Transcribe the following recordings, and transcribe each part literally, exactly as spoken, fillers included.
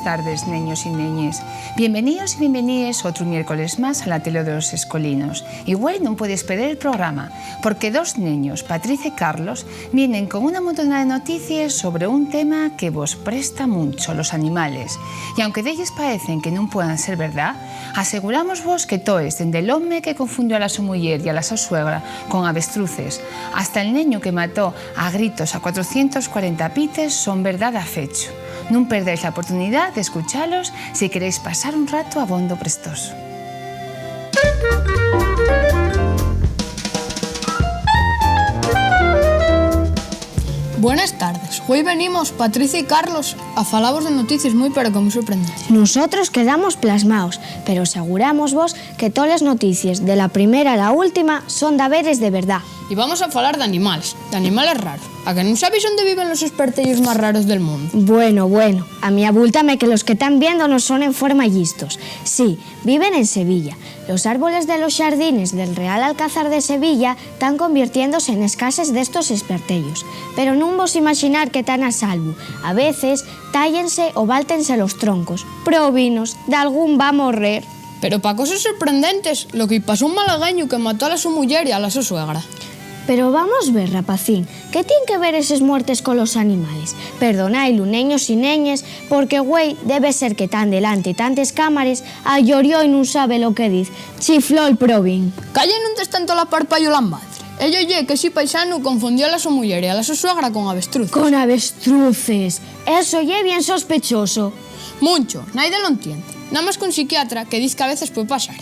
Tardes, neños y neñes. Bienveníos y bienveníes otru miércoles más a la tele de los escolinos. Y güei nun puedes perder el programa, porque dos neños, Patricia y Carlos, vienen con una montonera de noticies sobre un tema que vos presta muncho, los animales. Y aunque d'elles paecen que nun puedan ser verdá, asegurámosvos que toes, dende l'home que confundió a la so muyer y a la so suegra con avestruces, hasta el neñu que mató a gritos a cuatrocientos cuarenta pites, son verdá dafechu. Nun perdáis la oportunidá d'escuchalos si queréis pasar un rato abondo prestoso. Buenas tardes. Güei venimos, Patricia y Carlos, a falavos de noticies mui pero que mui sorprendentes. Nusotros quedamos plasmaos, pero asegurámosvos que toles noticies, de la primera a la última, son daveres de verdá. Y vamos a falar d'animales, d'animales raros. ¿A que nun sabéis onde viven los esperteyos más raros del mundu? Bueno, bueno, a mí abúltame que los que tán viéndonos son en forma llistos. Sí, viven en Sevilla. Los árboles de los xardines del Real Alcázar de Sevilla tán convirtiéndose nes cases d'estos esperteyos. Pero nun vos imaxinar que tán a salvu. A veces, táyense o váltense los troncos. Probinos, dalgún va morrer. Pero pa coses sorprendentes, lo que-y pasó a un malagueñu que mató a la so muyer y a la so suegra. Pero vamos ver, rapacín, ¿qué tien que ver eses muertes colos animales? Perdonailu, neños y neñes, porque güei debe ser que tán delante tantes cámares, allorió y nun sabe lo que diz. Chifló'l probín. Calla y nun tes tanto la parpa yo la madre. Ello ye qu'esi paisanu confundió a la so muyer y a la so suegra con avestruces. Con avestruces. Eso ye bien sospechoso. Muncho, naide lo entiende. Namás qu'un psiquiatra que diz qu'a veces pue pasar.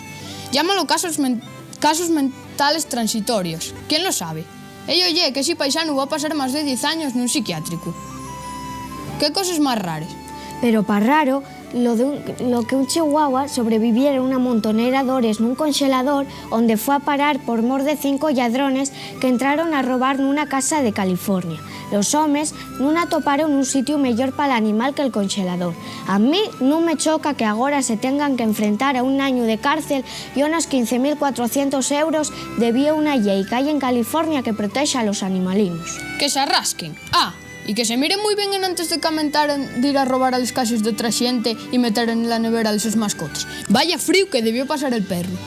Llámalo casos men-, casos mentales transitorios. ¿Quién lo sabe? Ello ye qu'esi paisanu va pasar más de diez años nun psiquiátricu. ¡Qué coses más rares! Pero pa raro, lo de un, lo que un chihuahua sobreviviera una montonera d'hores nun conxelador, onde fue a parar por mor de cinco lladrones qu'entraron a robar nuna casa de California. Los homes nun atoparon un sitiu meyor pal animal que'l conxelador. A mí nun me choca que agora se tengan qu'enfrentar a un añu de cárcel y unos quince mil cuatrocientos euros, debío a una llei qu'hai en California que protexa a los animalinos. Que s'arrasquen. Ah, y que se miren mui bien enantes de camentaren d'ir a robar a les cases d'otra xente y meteren na nevera les sos mascotes. Vaya fríu que debió pasar el perru.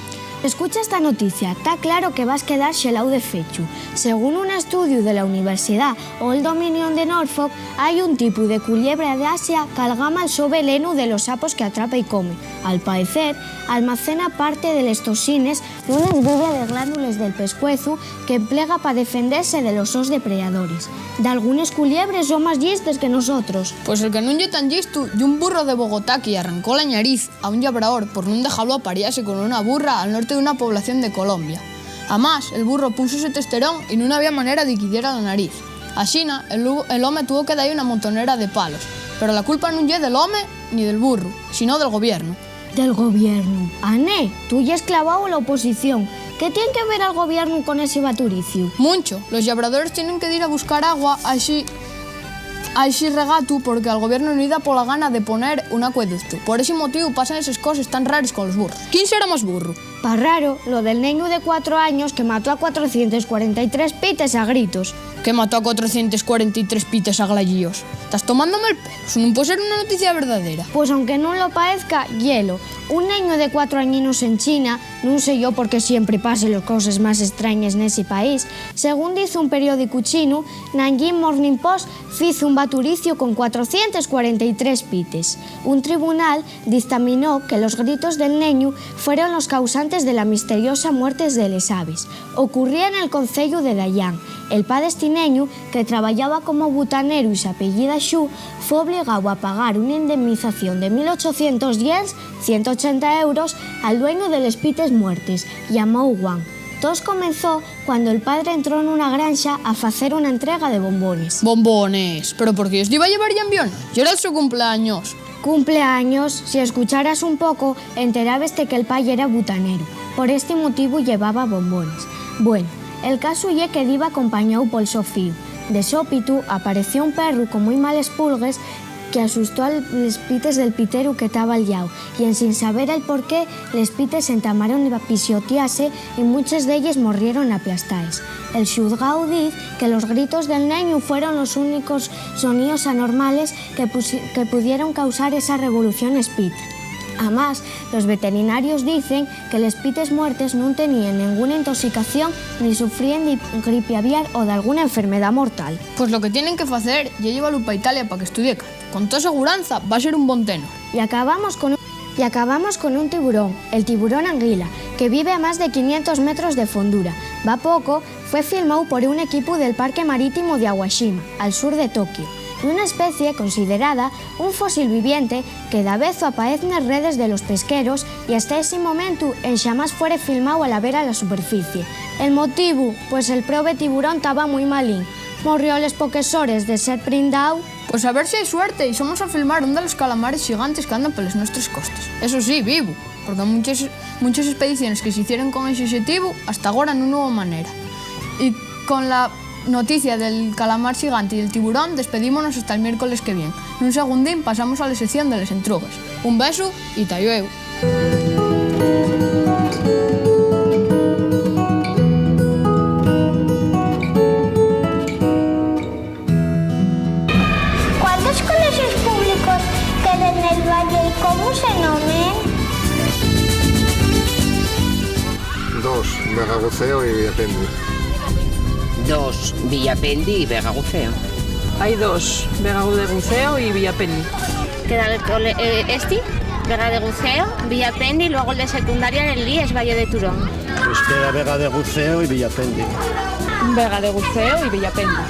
Escucha esta noticia, ta claro que vas quedar xeláu de fechu. Según un estudiu de la Universidá Old Dominion de Norfolk, hai un tipu de culiebra d'Asia qu'algama el so velenu de los sapos que atrapa y come. Al paecer, almacena parte de les toxines nuna esbilla de glándules del pescuezu qu'emplega pa defendese de los sos depredadores. Dalgunes culiebres son más llistes que nosotros. Pues el que nun ye tan llistu ye un burro de Bogotá que-y arrancó la ñariz a un llabrador por nun dexalo apariase con una burra al norte d'una población de Colombia. Amás, el burro púsose testerón y nun había manera de qu'i diera la nariz. Asina, el lu-, el home tuvo que da-y una montonera de palos. Pero la culpa nun ye del home ni del burru, sino del gobiernu. Del gobiernu. Ané, tu yes clavao la oposición. ¿Qué tien que ver el gobiernu con esi baturiciu? Muncho, los llabradores tienen que dir a buscar agua a esi, a esi regatu porque al gobiernu nun-y da pola gana de poner un acueductu. Por esi motivu pasan eses coses tan rares con los burros. ¿Quién será más burru? Pa raro, lo del neñu de cuatro años que mató a cuatrocientos cuarenta y tres pites a gritos. ¿Que mató a cuatrocientos cuarenta y tres pites a glayíos? ¿Tas tomándome'l pelo? Eso nun pue ser una noticia verdadera. Pues aunque nun lo paezca, yelo. Un neñu de cuatro añinos en China, nun sé yo por qué siempre pasen los coses más estrañes nesi país, según diz un periódicu chinu, Nanjing Morning Post fizo un baturiciu con cuatrocientos cuarenta y tres pites. Un tribunal distaminó que los gritos del neñu fueron los causantes de la misteriosa muerte de les aves. Ocurría nel conceyu de Dayán. El pa d'esti neñu, que trabayaba como butaneru y s'apellida Xu, fue obligáu a pagar una indemnización de mil ochocientos yens, ciento ochenta euros, al dueñu de les pites muertes, llamao Wang. Too comenzó cuando el padre entró nuna granxa a facer una entrega de bombones. ¿Bombones? ¿Pero por qué los diba llevar ya en avión? Yera el so cumpleaños. Cumpleaños, si escucharas un poco, enterábeste que'l pa yera butaneru. Por esti motivu llevaba bombones. Bueno, el casu ye que diba acompañáu pol so fíu. De sópitu apareció un perru con mui males pulgues que asustó a les pites del piteru que taba al llau, y ensin saber el porqué, les pites entamaron a pisotiase y munches d'elles morrieron aplastaes. El xudgáu diz que los gritos del neñu fueron los únicos soníos anormales que pusi-, que pudieron causar esa revolución espita. Amás, los veterinarios dicen que les pites muertes nun teníen nenguna intoxicación ni sufríen de gripe aviar o d'alguna enfermedá mortal. Pues lo que tienen que facer ye llevalu pa Italia pa que estudie caña. Con toda seguranza va ser un bon tenor. Y acabamos con un, y acabamos con un tiburón, el tiburón anguila, que vive a más de quinientos metros de fondura. Va poco, fue filmáu por un equipu del Parque Marítimo de Awashi-ma, al sur de Tokio, y una especie considerada un fósil viviente que davezu apaez nes redes de los pesqueros y hasta esi momentu enxamás fuere filmáu a la vera la superficie. El motivu, pues el probe tiburón taba mui malín. Morrió a les poques hores de ser prindáu. Pues a ver si hai suerte y somos a filmar ún de los calamares xigantes qu'andan peles nuestres costes. Eso sí, vivu, porque munches, munches espediciones que s'hicieron con esi oxetivu hasta agora nun hubo manera. Y con la noticia del calamar xigante y del tiburón, despedímonos hasta el miércoles que vien. Nun segundín pasamos a la sección de les entrugues. Un besu y ta llueu. ¿Cuántos colexios públicos queden nel valle y cómo se nomen? Dos, Vegadeguceo y Villapendi. Dos, Villapendi y Vegadeguceo. Hai dos, Vegadeguceo y Villapendi. Queda el cole-, eh, esti, Vegadeguceo, Villapendi, y luego el de secundaria, el I E S Valle de Turón. Pues queda Vegadeguceo y Villapendi. Vegadeguceo y Villapendi.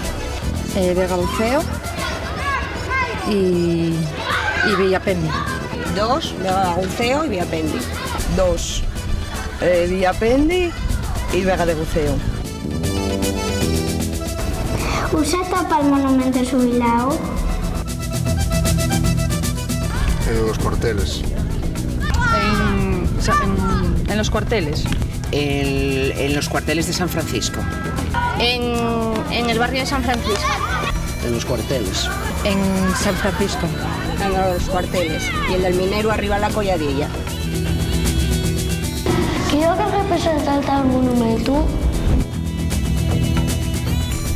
Eh, Vegadeguceo y, y Villapendi. Dos, Vegadeguceo y Villapendi. Dos, eh, Villapendi y Vegadeguceo. ¿Ú se atopa el monumentu xubilao? En los cuarteles. En, o sea, en, en los cuarteles. En, en los cuarteles de San Francisco. En, en el barrio de San Francisco. En los cuarteles. En San Francisco. En los cuarteles. Y el del minero arriba en la colladilla. ¿Qué es lo que representa el tal monumentu?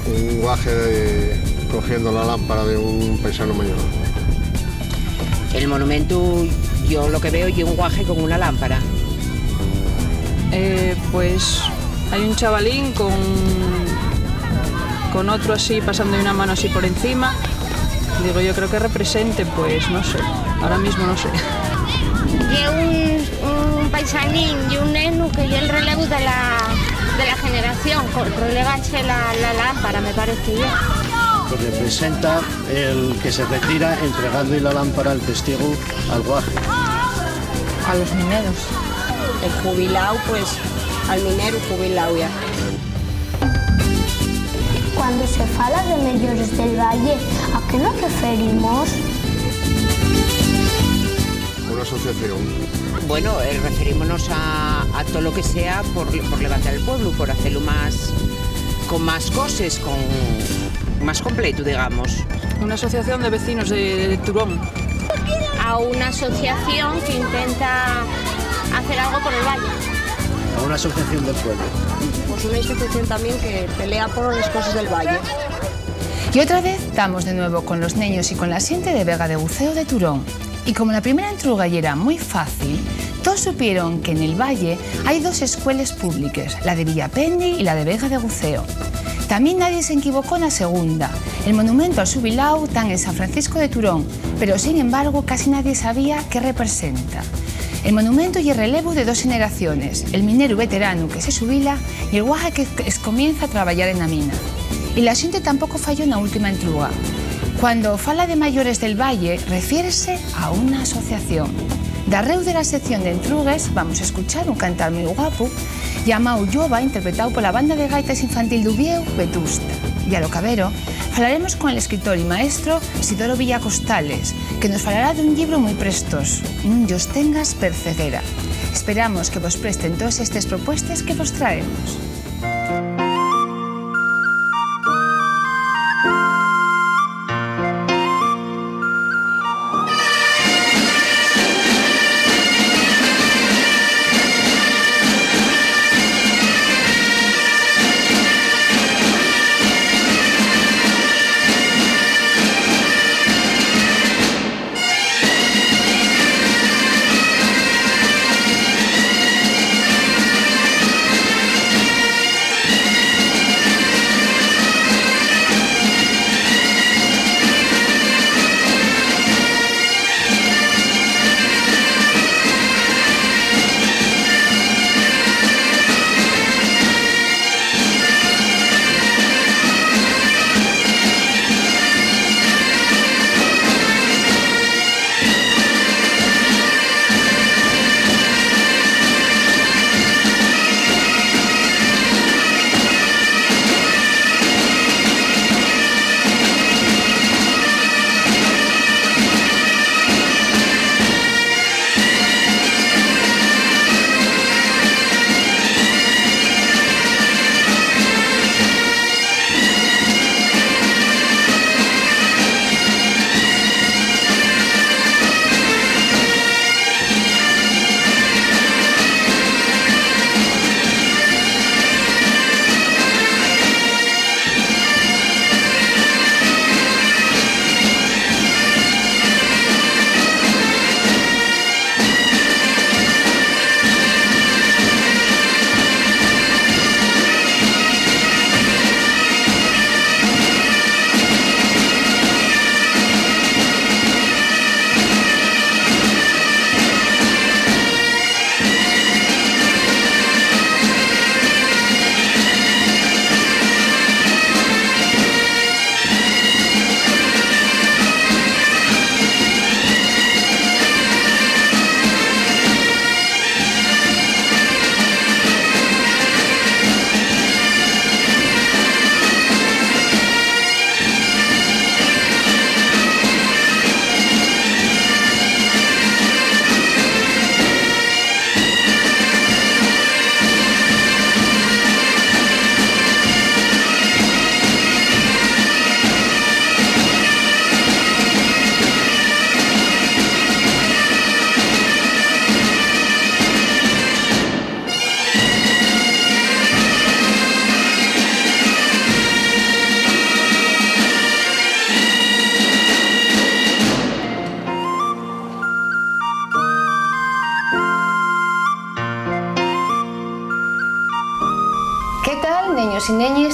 Un guaje de, cogiendo la lámpara de un paisano mayor. El monumentu, yo lo que veo ye un guaje con una lámpara. Eh, pues hay un chavalín con, con otro así, pasando una mano así por encima. Digo, yo creo que represente, pues, no sé, ahora mismo no sé. Ye un, un paisanín, ye un nenu que ye el relevu de la, de la generación, co-, relevache la, la lámpara, me parece yo. Pues representa el que se retira entregando-y la lámpara al testigu al guaje. A los mineros. El jubilao, pues, al mineru jubilao ya. Cuando se fala de Mellores del Valle, ¿a qué nos referimos? Una asociación. Bueno, eh, referímonos a, a todo lo que sea por, por levantar el pueblo, por hacerlo más, con más coses, con, más completo, digamos. Una asociación de vecinos de, de Turón. A una asociación que intenta hacer algo por el valle. A una asociación del pueblo. Pues una institución también que pelea por las cosas del valle. Y otra vez tamos de nuevo con los neños y con la xente de Vegadeguceo de Turón. Y como la primera entruga yera mui fácil, toos supieron que nel valle hai dos escueles públiques, la de Villapendi y la de Vegadeguceo. Tamién nadie s'enquivocó na segunda. El monumentu al xubilao ta en San Francisco de Turón, pero, sin embargo, casi nadie sabía qué representa. El monumentu ye relevu de dos xeneraciones, el mineru veteranu que se xubila y el guaje que es-, escomienza a trabayar ena mina. Y la xente tampoco falló na última entruga. Cuando fala de Mellores del Valle, refiérese a una asociación. Darréu de la sección d'entrugues, vamos escuchar un cantar mui guapu, llamáu Lloba, interpretáu pola Banda de Gaites Infantil d'Uviéu, Vetusta. Y a lo cabero, falaremos con el escritor y maestro Sidoro Villacostales, que nos falará d'un llibru mui prestoso, Nun yos tengas perceguera. Esperamos que vos presten toes estes propuestes que vos traemos.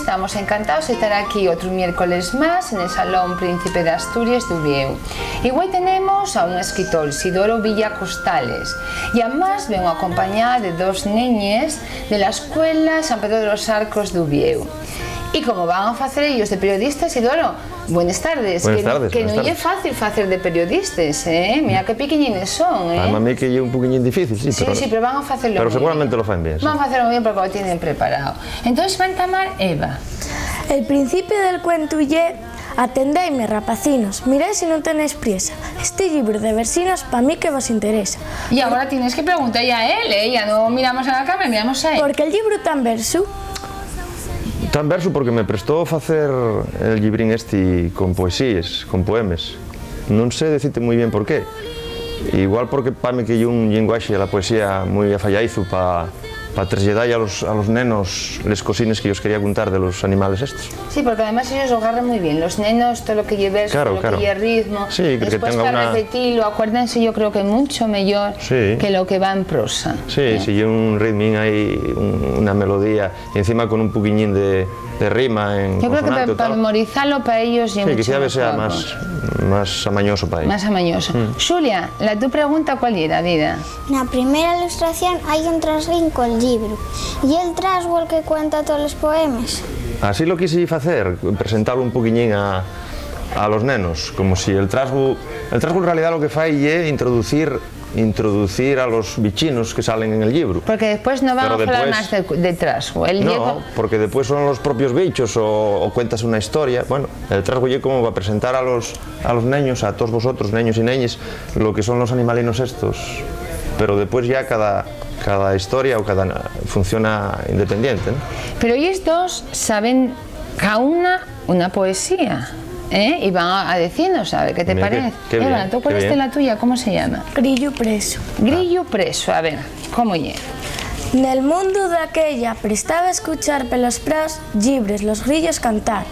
Tamos encantaos d'estar aquí otru miércoles más en el Salón Príncipe d'Asturies d'Uviéu. Y güei tenemos a un escritor, Isidoro Villa Costales, y amás vengo acompañada de dos neñes de la Escuela San Pedro de los Arcos d'Uviéu. Y como van a facer ellos de periodista, Isidoro, buenas tardes. Buenas Que, tardes, que buenas nun ye tardes. Fácil facer de periodistes, ¿eh? Mira qué piquiñines son, ¿eh? Además, a mí que ye un poquiñín difícil, sí, Sí, pero, sí, pero van a facelo pero bien. Seguramente lo fan bien, sí. Van a facelo bien porque lo tienen preparado. Entonces va a entamar Eva. El principiu del cuentu ye: "Atendéime, rapacinos, mirái si nun tenéis priesa. Esti llibru de versinos pa mí que vos interesa". Y ahora tienes que preguntar a él, ¿eh? Ya no miramos a la cámara, miramos a él. Porque el llibru ta en versu. Ta en versu porque me prestó facer el llibrín esti con poesíes, con poemes. Nun sé decite mui bien por qué. Igual porque pame que ye un llenguaxe, la poesía, mui afayaizu pa, pa treslladalle a los, a los nenos les cosines que yos quería contar de los animales estos. Sí, porque además ellos lo agarran muy bien. Los nenos, todo lo que ye versu, Claro, todo lo claro. que ye ritmo, Sí, que después tenga pa una repetilo, acuérdense, yo creo que mucho mellor Sí. que lo que va en prosa. Sí, Eh. si ye un ritmín ahí, un, una melodía, y encima con un poquiñín de, de rima en Yo creo que consonante pa, o pa tal. memorizalo pa ellos ye Sí, mucho quizá sea mejor. más, más amañoso pa ellos. Más amañoso. Mm. Xulia, la tu pregunta, ¿cuál yera, vida? Na primera ilustración hai un trasguín col llibru. ¿Ye el trasgu el que cuenta tolos poemes? Así lo quise facer, presentalo un poquiñín a, a los nenos, como si el trasgu, el trasgu en realidad lo que fai ye introducir, introducir a los bichinos que salen en el llibru. Porque después no van Pero a falar después más de, de trasgu. El No, llego- porque después son los propios bichos o, o cuentas una historia. Bueno, el trasgu ye como va a presentar a los, a los neños, a todos vosotros, neños y neñes, lo que son los animalinos estos. Pero después ya cada, cada historia o cada na-, funciona independiente, ¿no? Pero ellos dos saben cada una una poesía, ¿eh? Y van a, a decirnos, a ver, ¿qué te Mira, qué, parece? qué Eva, bien, ¿tú cuál qué es bien. la tuya? ¿Cómo se llama? Grillu presu. Grillu presu, a ver, ¿cómo ye? Nel mundu daquella prestaba escuchar pelos praos llibres los grillos cantar.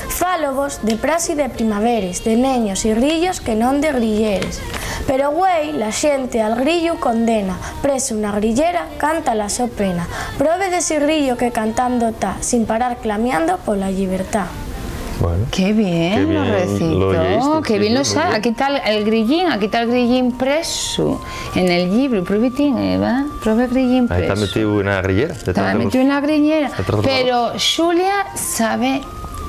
Fálovos de praos y de primaveres, de neños y grillos que non de grilleres. Pero güei la xente al grillu condena, presu na grillera canta la so pena. Probe d'esi grillo que cantando ta, sin parar clamiando pola llibertá. Bueno. Qué bien Qué lo bien recitó, lo lleíste, qué sí, bien sí, lo muy sabe. bien. Aquí ta el grillín, aquí ta el grillín presu en el llibru. Probitín, Eva, probe grillín Ahí está presu. metido en la grillera, detrás Está de los metido en la grillera. detrás de los Pero Xulia sabe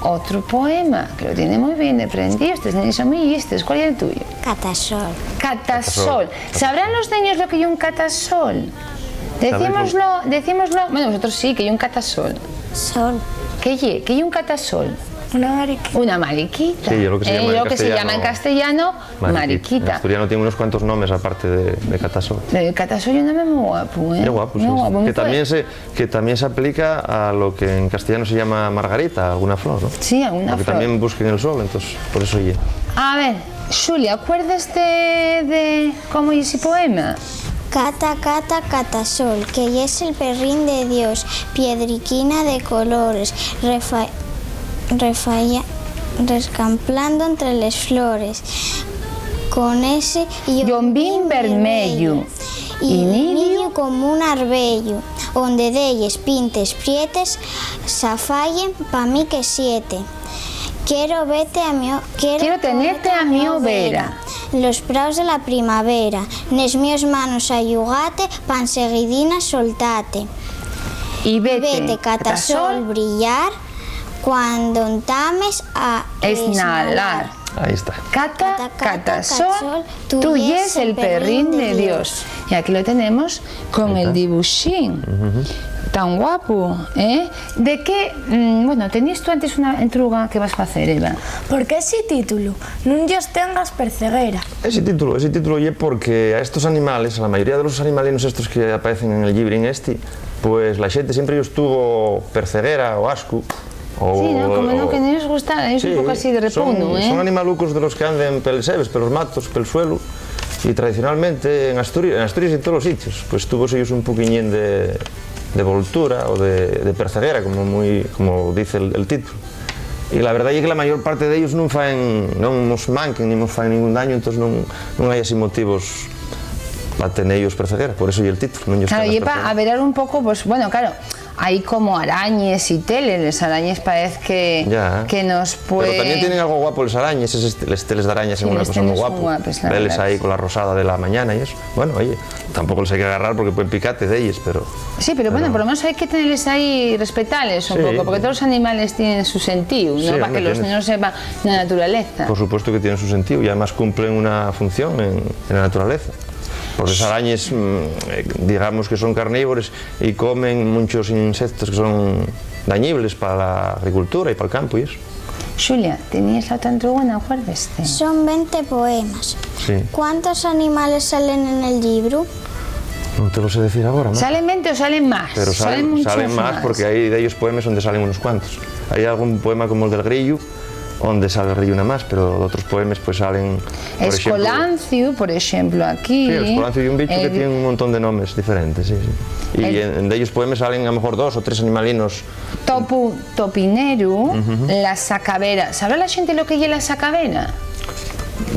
otro poema, que lo tiene muy bien aprendido. Estos nenes son muy llistes. ¿Cuál es el tuyo? Catasol. Catasol. Catasol. ¿Sabrán los neños lo que ye un catasol? Decímoslo, decímoslo. Bueno, vosotros sí, que ye un catasol. Sol. ¿Qué ye? ¿Qué ye un catasol? Una mariquita. Una mariquita. Sí, yo lo que se Eh, llama en lo que se llama en castellano, castellano, mariquita. mariquita. En asturiano tiene unos cuantos nombres aparte de, de catasol. El catasol ye un nombre muy guapo, ¿eh? Qué guapo, Muy sí, sí. guapo, muy Que también fuerte. se, que también se aplica a lo que en castellano se llama margarita, alguna flor, ¿no? Sí, alguna Porque flor. también busquen el sol, entonces por eso ye. A ver, Xulia, ¿acuérdate de cómo ye ese poema? Cata, cata, catasol, que yes el perrín de Dios, piedriquina de colores, refa-, refaya-, rescamplando entre les flores, con ese Llombín vermellu y nidiu como un arbeyu, onde delles pintes prietes s'afayen pa mí que siete. Quiero vete a mi o-, quiero Quiero tenerte tenerte a a mi mi overa. overa. Los praos de la primavera, nes mios manos ayugate, pa enseguidina soltate. Y vete, Vete, catasol, catasol, brillar, cuando entames a Esnalar. esnalar. Ahí está. Cata, Cata, cata, cata, sol, sol, tú tú yes yes el el perrín perrín de de Dios. Dios. Y aquí lo tenemos con Ahí el está. dibuxín. Ujú. Tan guapo, ¿eh? ¿De qué? Mm, bueno, tenías tú antes una entruga que vas a hacer, Eva. Porque ese título, nun yos tengas perceguera. Ese título, ese título ye porque a estos animales, a la mayoría de los animalinos estos que aparecen en el llibrín esti, pues la xente siempre yos tuvo perceguera o ascu. O, Sí, ¿no? Como no, o que no les gusta, es un Sí, poco así de son, repuno, ¿eh? son animalucos de los que anden pel sebes, pelos matos, pel suelu. Y tradicionalmente en Asturias, en Asturias y en todos los sitios, pues tuvo ellos un poquiñín de, de voltura o de, de perceguera, como, muy, como dice el, el título. Y la verdad es que la mayor parte de ellos nun faen, non mos manquen, ni mos faen ningún daño, entonces non, non hai así motivos pa tener ellos perceguera, por eso y el título, non yos Claro, tengas y para perceguera. Averar un poco, pues, bueno, claro, Hai como arañes y teles, les arañes paez que, Ya. que nos Pero también pueden tienen algo guapo les arañes, eses, les teles d'arañes Sí, son una les cosa muy teles son guapo. guapes, la Veles verdad ahí que con la sí. rosada de la mañana y eso. Bueno, oye, tampoco les hay que agarrar porque pueden picarte de ellas, pero Sí, pero bueno, pero por lo menos hay que tenerles ahí, respetarles un Sí. poco, porque todos los animales tienen su sentido, ¿no? Sí, Para hombre, que los tienen niños sepan la naturaleza. Por supuesto que tienen su sentido y además cumplen una función en, en la naturaleza. Porque las arañas, mm, eh, digamos que son carnívoras y comen muchos insectos que son dañibles para la agricultura y para el campo y eso. Xulia, teníes la otra entruga, ¿no acuerdes? Son venti poemas. Sí. ¿Cuántos animales salen en el libro? No te lo sé decir ahora, Marta. ¿Salen venti o salen más? Pero Salen salen, muchos salen más más. porque hay de ellos poemas donde salen unos cuantos. Hay algún poema como el del grillo, donde sale el grillo nada más, pero otros poemas pues salen, por ejemplo Escolanciu, por exemplu, aquí. Sí, el escolanciu y un bicho que Eh, tiene un montón de nombres diferentes, sí, sí. Y el en, en de ellos poemas salen a lo mejor dos o tres animalinos. Topu, topineru, Ujú. la sacavera. ¿Sabe la gente lo que ye la sacavera?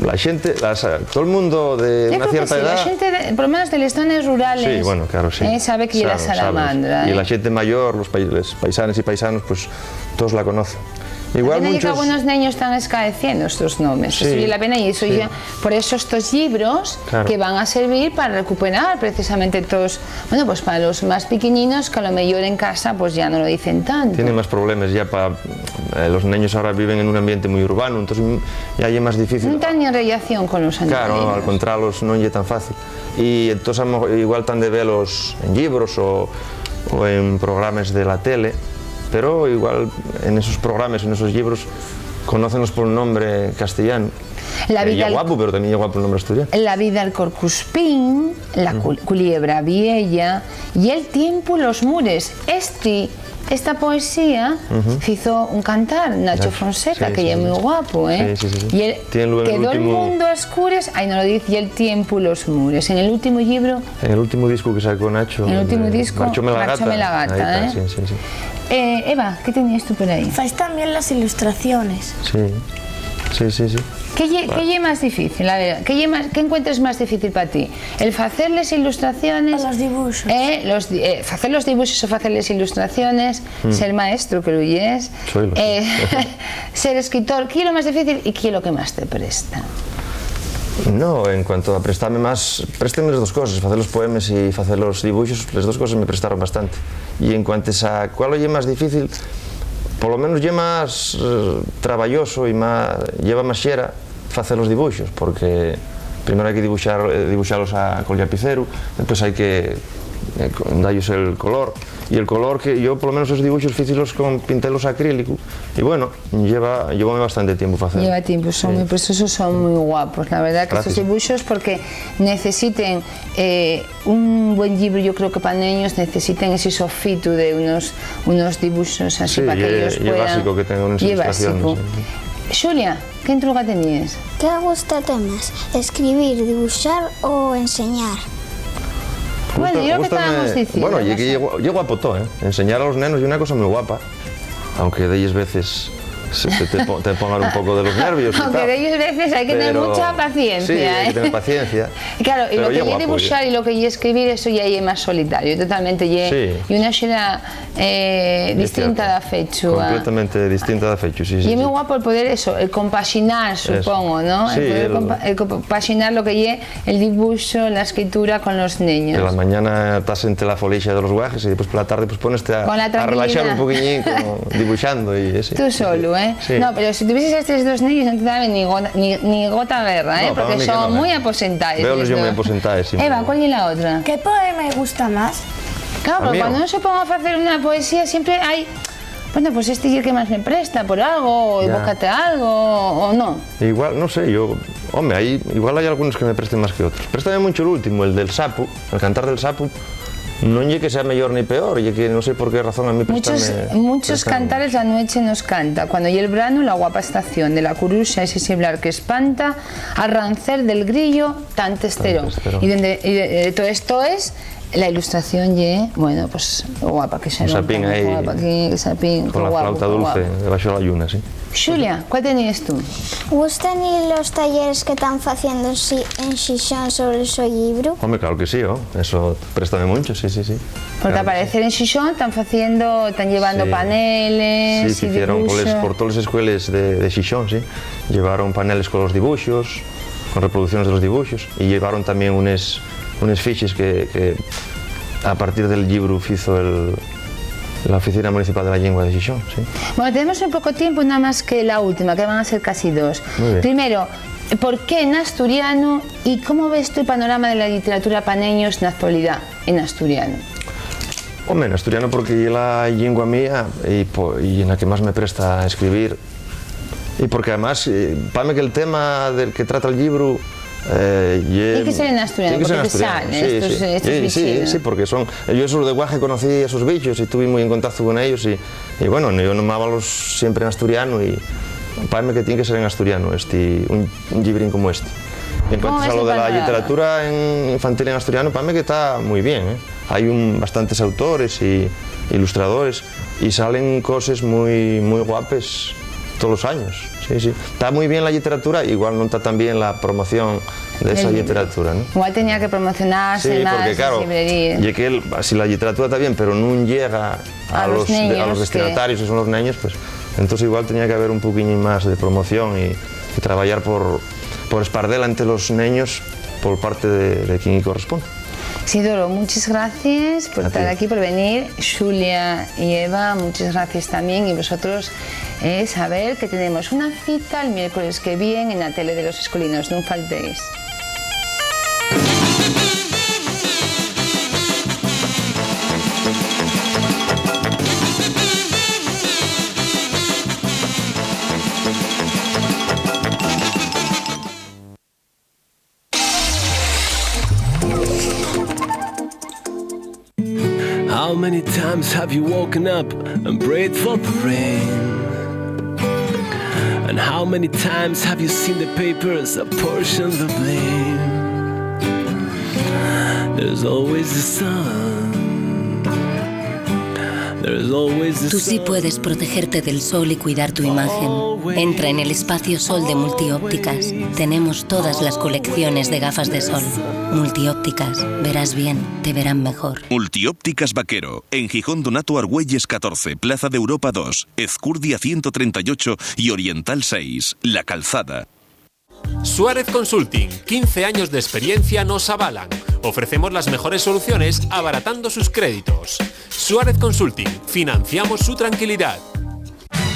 La gente, la sa-, todo el mundo de Yo una creo que cierta sí, la edad gente, de, por lo menos de las zonas rurales, Sí, bueno, claro, sí. eh, sabe que ye la Saben, saben. salamandra, Y eh. la gente mayor, los pais-, los paisanes y paisanos, pues todos la conocen. Igual Entiendo que muchos algunos neños están escaeciendo estos nombres. Eso Sí, ye la pena y eso sí. ya, por eso estos libros Claro. que van a servir para recuperar precisamente todos, bueno, pues para los más piquiñinos que a lo mejor en casa pues ya no lo dicen tanto. Tienen más problemas ya para, eh, los neños ahora viven en un ambiente muy urbano, entonces, mm, ya es más difícil. No tienen relación con los Claro, animales. al encontrarlos no es tan fácil. Y entonces a lo mejor igual tan de velos en libros o, o en programas de la tele, pero igual en esos programas, en esos libros, conócenlos por un nombre castellano. La Que vida ye al guapo, pero también ye guapo el nombre asturiano. La vida al corcuspín, la Mm. cul-, culiebra vieya y el tiempo los mures. Este, esta poesía Ujú. fizo un cantar, Nacho Nacho, Fonseca, sí, que sí, ye sí. muy guapo, ¿eh? Sí, sí, sí, sí. Y él Tiene luego en el quedó el último mundo a escures, ay, no lo dice, y el tiempo los mures. En el último libro En el último disco que sacó Nacho, En el último eh, disco, Marchóme la Marchóme gata. la gata, Ahí está, ¿eh? sí, sí, sí. Eh, Eva, ¿qué tenías tú por ahí? Fais también las ilustraciones. Sí, sí, sí, sí. ¿Qué ye, Vale. qué ye más difícil? A ver, ¿qué ye más, qué encuentres más difícil pa ti? ¿El facer les ilustraciones? O los dibuxos. Eh, los di-, eh, ¿facer los dibuxos o facer les ilustraciones? Mm. Ser maestro, que lo yes. Soilo, sí. Eh, ser escritor, ¿qué ye lo más difícil y qué ye lo que más te presta? No, en cuanto a prestarme más, présteme les dos coses, facer los poemes y facer los dibuxos, les dos coses me prestaron bastante. Y en cuantes a cuál ye más difícil, por lo menos ye más, eh, trabayoso y más, lleva más xera facer los dibuxos, porque primero hai que dibuxar, eh, dibuxalos a, col llapiceru, después hai que, eh, co-, dallos el color, y el color que yo, por lo menos, esos dibuxos, fícelos con pintelos acrílico, y bueno, lleva, llevóme bastante tiempo facer. Lleva tiempo, son Sí. muy, pues esos son muy guapos, la verdad que estos Gracias. dibuxos, porque necesiten, eh, un buen libro, yo creo que para niños necesiten ese sofitu de unos, unos dibuxos así Sí, para que ye, ellos ye puedan. básico que tengan unas Ye ilustraciones, básico. sí, sí. Xulia, ¿qué entruga teníes? ¿Qué gústate más, escribir, dibuxar o enseñar? Bueno, Gusta-, yo lo que gústame, estábamos diciendo, bueno, ye no que sé. ye gua-, ye guapo todo, ¿eh? Enseñar a los nenos ye una cosa muy guapa, aunque delles veces se te, te po-, te pongan un poco de los nervios y Aunque tal. delles veces hay que tener Pero mucha paciencia, sí, hay que ¿eh? tener paciencia. Claro, y Pero lo ye que ye guapo, dibuxar ye. y lo que ye escribir, eso ya ye más solitario, totalmente. Ye, Sí. y una xera, eh, Ye distinta cierto. da fechu a Completamente distinta da fechu, sí, sí, Y es sí. muy guapo el poder eso, el compaxinar, Eso. supongo, ¿no? El Sí, poder el compa-, el compaxinar lo que ye el dibuxo, la escritura con los neños. Que la mañana estás entre la folixa de los guajes y después por la tarde, pues, poneste a, Con la a relaxar un tranquilidad. poquiñín, como dibuxando y así. Tú solo, ¿eh? Sí. No, pero si tuvieses a estos dos neños, no te daban ni gota, ni, ni gota guerra, ¿eh? No, para Porque mí que son no, muy ¿eh? aposentaes, Veo los yo muy aposentaes, sí, Eva, muy ¿cuál es la otra? ¿Qué poema gusta más? Claro, A pero mí cuando no. uno se ponga a hacer una poesía, siempre hay, bueno, pues este es el que más me presta por algo, o Ya. evócate algo, o no. Igual, no sé, yo, hombre, hay, igual hay algunos que me presten más que otros. Préstame mucho el último, el del sapu, el cantar del sapu. No ye que sea mejor ni peor, ye que no sé por qué razón a mí Muchos, préstame, muchos préstame cantares mucho. la nueche nos canta, cuando y el branu, la guapa estación de la curuxa, ese siblar que espanta, al rancer del grillo, tan testero. Tan testero. Y dende, y de, de todo esto es La ilustración ye, bueno, pues, guapa, que se Un nota, sapín ahí, guapa, que sapín, con la guapo, flauta dulce, guapo. Debaxo de la lluna, sí. Xulia, ¿cuál teníes tú? ¿Gustan los talleres que están haciendo en Xi-, en Xixón sobre su libro? Hombre, claro que sí, ¿no? Eso préstame mucho, sí, sí, sí. Porque Claro al que sí. parecer en Xixón están haciendo, están llevando Sí. paneles Sí, y hicieron por les, dibujos. por todas las escuelas de, de Xixón, sí. Llevaron paneles con los dibujos, con reproducciones de los dibujos, y llevaron también unes, unes fiches que, que a partir del libro hizo el, la Oficina Municipal de la Lengua de Xixón, sí. Bueno, tenemos un poco tiempo, nada más que la última, que van a ser casi dos. Muy bien. Primero, ¿por qué en asturiano y cómo ves tú el panorama de la literatura pa neños na actualidá en asturiano? Home, en asturiano porque ye la llingua mía y, po-, y en la que más me presta escribir. Y porque además, eh, pame que el tema del que trata el libro, eh, ye Tiene que ser en asturiano, tiene que ser en porque te asturiano, sale sí, estos, sí. estos Sí, sí, bichinos. sí, porque son, yo esos de Guaje conocí a esos bichos y estuve muy en contacto con ellos y, y bueno, yo nomábalos siempre en asturiano y pame que tiene que ser en asturiano este, un, un llibrín como este. En ¿Cómo cuanto a ves lo el de la panorama? literatura en, infantil en asturiano, pame que está muy bien, ¿eh? Hay un, bastantes autores y ilustradores y salen cosas muy, muy guapes todos los años. Sí, sí. Está muy bien la literatura, igual no está tan bien la promoción de esa Del libro. literatura, ¿no? Igual tenía que promocionarse Sí, más porque, en claro, librerías. ye que el, si la literatura está bien, pero no llega a, A los los, de- a neños los que destinatarios, que son los neños, pues entonces igual tenía que haber un poquillín más de promoción y, y trabajar por, por espardela entre los neños por parte de, de quien corresponde. Isidoro, muchas gracias por A ti. estar aquí, por venir. Xulia y Eva, muchas gracias también. Y vosotros, eh, saber que tenemos una cita el miércoles que viene en la tele de los escolinos. No faltéis. How many times have you woken up and prayed for the rain? And how many times have you seen the papers apportion the blame? There's always the sun. There's always the Tú sí sun. puedes protegerte del sol y cuidar tu imagen. Entra en el espacio sol de Multiópticas. Tenemos todas las colecciones de gafas de sol. Multiópticas. Verás bien, te verán mejor. Multiópticas Vaquero, en Gijón Donato Argüelles catorce, Plaza de Europa dos, Ezcurdia ciento treinta y ocho y Oriental seis, La Calzada. Suárez Consulting, quince años de experiencia nos avalan. Ofrecemos las mejores soluciones abaratando sus créditos. Suárez Consulting, financiamos su tranquilidad.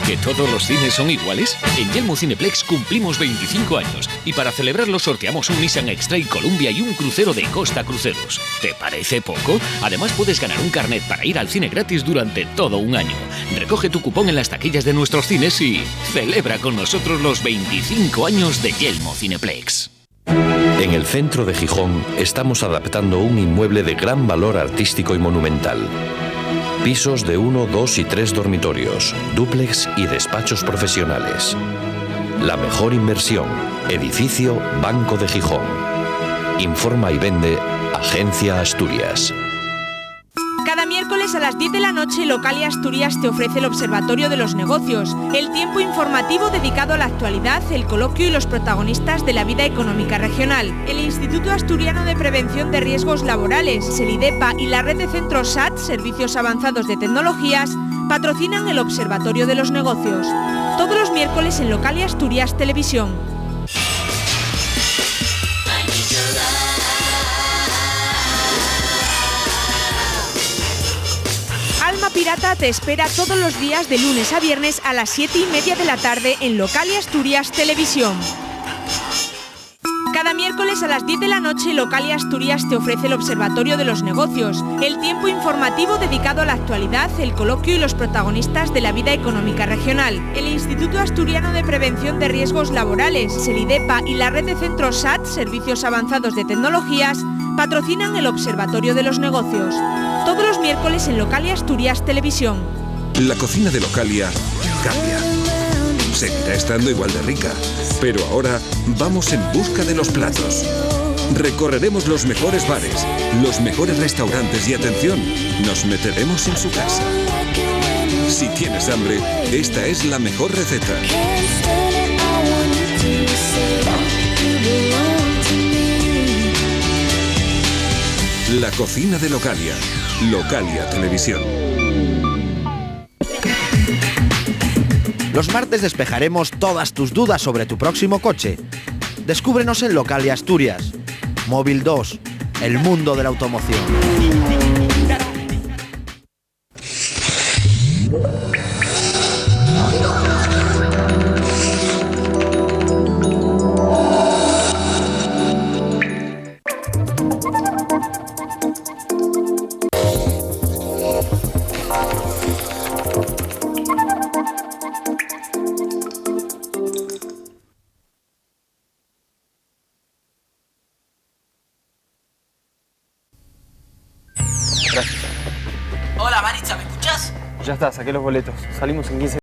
¿Que todos los cines son iguales? En Yelmo Cineplex cumplimos veinticinco años y para celebrarlo sorteamos un Nissan X-Trail Columbia y un crucero de Costa Cruceros. ¿Te parece poco? Además puedes ganar un carnet para ir al cine gratis durante todo un año. Recoge tu cupón en las taquillas de nuestros cines y celebra con nosotros los veinticinco años de Yelmo Cineplex. En el centro de Gijón estamos adaptando un inmueble de gran valor artístico y monumental. Pisos de uno, dos y tres dormitorios, dúplex y despachos profesionales. La mejor inversión, edificio Banco de Gijón. Informa y vende Agencia Asturias. Cada miércoles a las diez de la noche, Localia Asturias te ofrece el Observatorio de los Negocios, el tiempo informativo dedicado a la actualidad, el coloquio y los protagonistas de la vida económica regional. El Instituto Asturiano de Prevención de Riesgos Laborales, SELIDEPA, y la red de centros SAT, Servicios Avanzados de Tecnologías, patrocinan el Observatorio de los Negocios. Todos los miércoles en Localia Asturias Televisión. Alma Pirata te espera todos los días de lunes a viernes a las siete y media de la tarde en Localia Asturias Televisión. Cada miércoles a las diez de la noche, Localia Asturias te ofrece el Observatorio de los Negocios, el tiempo informativo dedicado a la actualidad, el coloquio y los protagonistas de la vida económica regional. El Instituto Asturiano de Prevención de Riesgos Laborales, SELIDEPA, y la red de centros SAT, Servicios Avanzados de Tecnologías, patrocinan el Observatorio de los Negocios. Todos los miércoles en Localia Asturias Televisión. La cocina de Localia cambia. Seguirá estando igual de rica, pero ahora vamos en busca de los platos. Recorreremos los mejores bares, los mejores restaurantes y, atención, nos meteremos en su casa. Si tienes hambre, esta es la mejor receta. La cocina de Localia. Localia Televisión. Los martes despejaremos todas tus dudas sobre tu próximo coche. Descúbrenos en Localia Asturias. Móvil dos, el mundo de la automoción. Gracias. Hola, Maritza, ¿me escuchás? Ya está, saqué los boletos. Salimos en quince.